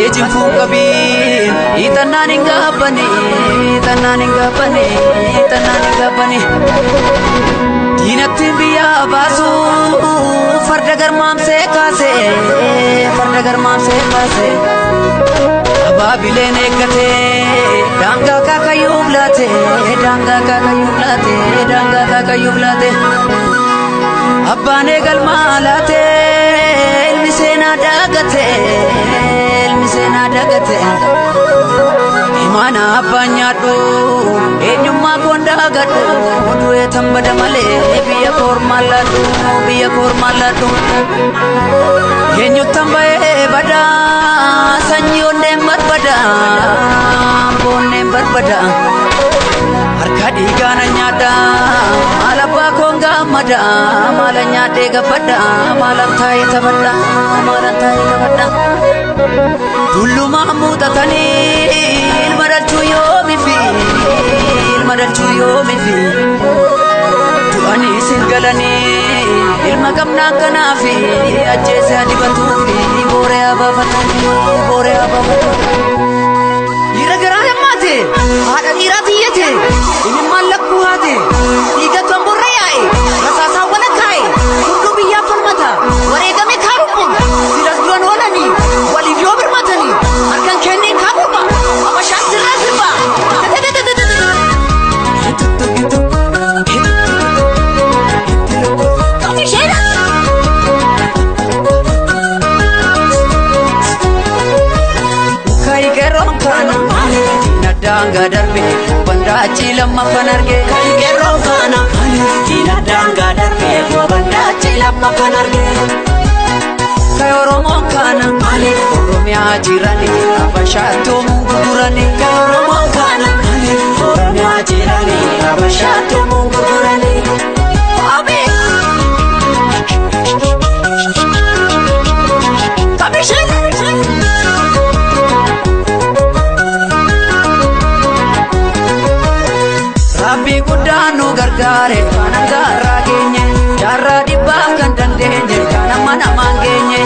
Jettee jinfuu qabiin hiixannaan hin gaabbane hiixannaan hin gaabbane hiixannaan hin gaabbane. Diinatti biyyaa baasu farda garmaamsee kaase farda garmaamsee kaase. Abaabileen eeggate daangaa kaakayyuuf laate daangaa kaakayyuuf laate daangaa kaakayyuuf laate. Abbaan eegalmaa laate ilmi seenaa daagate ilmi seenaa daagate. Imaana abbaan nyaadhu eenyummaa koon daagadhu du'ee tambada malee biyya koormaan laadhu biyya koormaan laadhu. Eenyuttan ba'ee badaa sanyii onneen barbada boonneen barbada. Harka dhiigaana nyaadha maal abbaa koon gaammada maalan nyaadhee gabbadha maalan taa'ee taphadha maalan taa'ee taphadha. Tullumaa muuxatanii ilma dhalchuu yoomifi ilma dhalchuu yoomifi du'anii isin galanii ilma qabnaa kanaafi ajjeese adibatuufi booree abaafatuufi booree abaafatuufi. Dhiira garaa hammaate haadha dhiiraa tiyyate imimmaan lakkuu haate dhiiga tomborra yaa'e rasaasaa walakkaa'e hunduu biyyaaf falmata wareegame kaarubbuun silas du'an oolanii waliif yoo birmatanii harkan kenneen kaagurba abashaan sirraa sirba. Daangaa darbe bandaachi lammaffan arge. Qeerroo faana diina daangaa darbe bandaachi lammaffan arge. Kay Oromoon kana Oromiyaa jirani Habashaatoo gurgurani. Kay Oromoon kana Oromiyaa jirani Habashaatoo gurgurani. Rabbi guddaan nu gargaare kanan gaarraa geenye jaarraa dhibbaa kan dandeenye kana mana maan geenye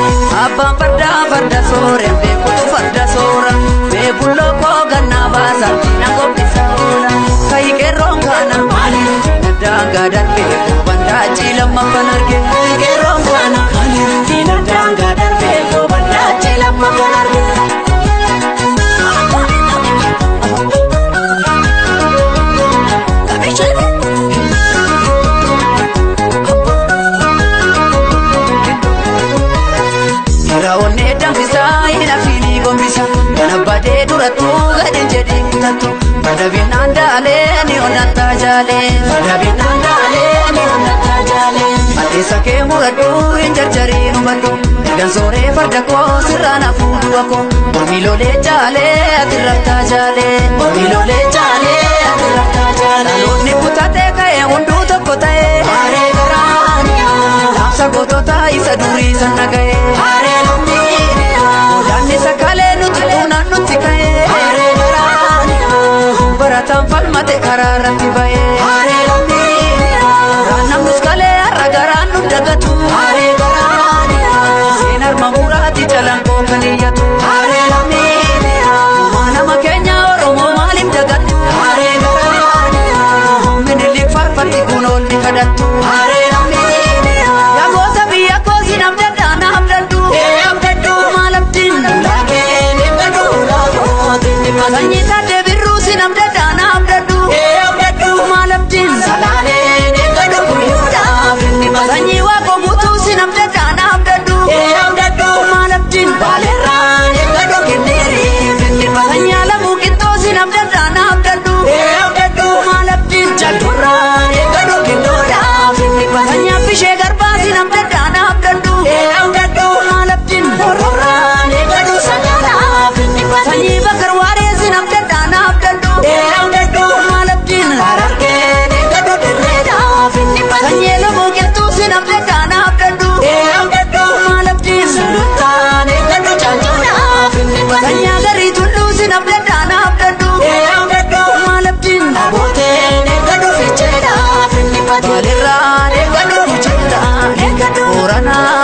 abbaan fardaa farda soore beekutu farda soora beekulloo koo gannaa baasa diina qophisa oola kayi qeerroon kana diina daangaa darbe bandaachi lammaffan arge. Qeerroon kana diina daangaa darbe bandaachi lammaffan arge. Onnee danfisaa hin afiinii gombisa kana badee durattuu gadi jedhee kutattu badabinaan daalee ni onnataa jaalee Badabinaan daalee ni onnataa jaalee. Adeessa kee muradhu hin jarjariin hubadhu ergan sooree farda koo sirraan hafuu du'a koo mormi lolee jaalee ati raftaa jaalee Mormi lolee jaalee ati raftaa jaalee. Dhaloonni kutatee ka'ee hunduu tokko ta'ee Haree garaaniyaa. Dhaamsa gootota isa durii sana ga'ee. Haree lammiiniyaa. Godaanni sakalee nuti tuunaan nutti ka'ee. Haree garaaniyaa. Barataan falmate karaa irratti ba'ee. Haree lammiiniyaa. Garaan namnus kalee har'a garaan nu dagatu. Haree garaaniyaa. Seen harma muraati jalaan koo kan iyyatu. Haree lammiiniyaa. Uumaa nama keenya Oromoo maaliif dagattu? Haree garaaniyaa. Minilik faarfatti kun oolni kadhattu. Haree lammiiniyaa. Yaa goota biyya koo si namdadhaa na hamdadhu. Ee abdadhu. Maal abdiin? Laakeen dhibba laakooti dhibba. Sanyii taaddee birruu si namdadhaa na hamdadhu. Ee abdadhu. Maal abdiin? Salaalee dhibba guyyoodhaaf dhibba. Sanyii waaqoo guutuu si namdadhaa na hamdadhu. Ee abdadhu. Maal abdiin? Baaleerraa dhibba kenneeriif dhibba. Sanyii alamuu qixxoo si namdadhaa na hamdadhu. Ee abdadhu. Maal abdiin? Jalturraa dhibba kennoodhaaf dhibba. Sanyii abbishee garbaa si namdadhaa na hamdadhu. Ee abdadhu. Maal abdiin? Hororraa dhibba sagaalaaf dhibba. Sanyii bakar waaree si namdadhaa na hamdadhu. Ee abdadhu. Maal abdiin? Harargee dhibba dirreedhaaf dhibba. Sanyii lamoo qixxuu si namdadhaa na hamdadhu. Ee abdadhu. Maal abdiin? Sulultaan dhibba caancuudhaaf dhibba. Sanyii agarii tulluu si namdadhaa na hamdadhu. Ee abdadhu. Maal abdiin? Abooteen dhibba fiicheedhaaf dhibba. Baalirraa eeggadhu fiicheedhaan eeggadhu. Booranaa